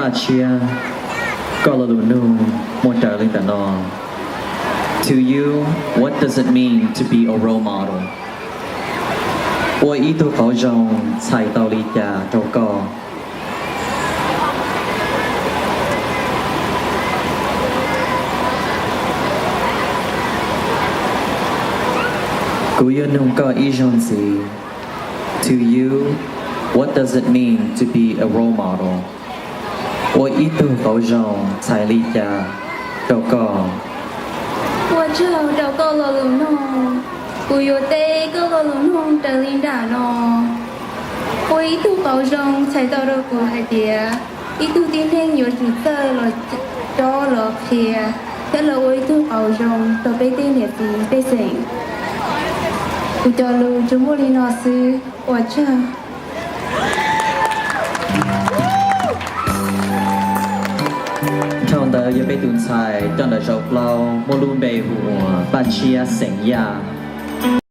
Paj Tshiab, koj lo lus nug muaj raws li ntawm no: To you, what does it mean to be a role model? Ua ib tug qauv zoo txhais tau li cas rau koj? Kuv yuav nug koj ib zaug ntxiv: To you, what does it mean to be a role model? Ua ib tug qauv zoo txhais li cas rau koj? Ua tsaug rau koj lo lus nug. Kuv yuav teb koj lo lus nug raws li nram no. Ua ib tug qauv zoo txhais tau rau kuv hais tias ib tug tib neeg yuav tsum txawj los cob los qhia thiab los ua ib tug qauv zoo rau peb tej niam txiv pej xeem. Kuv cov lus tsuas muaj li no xwb, ua tsaug. Dhau ntawd yog peb tus ntxhais coj ntawm zaum plaub muaj lub npe hu ua Paj Tshiab xeem Yaj.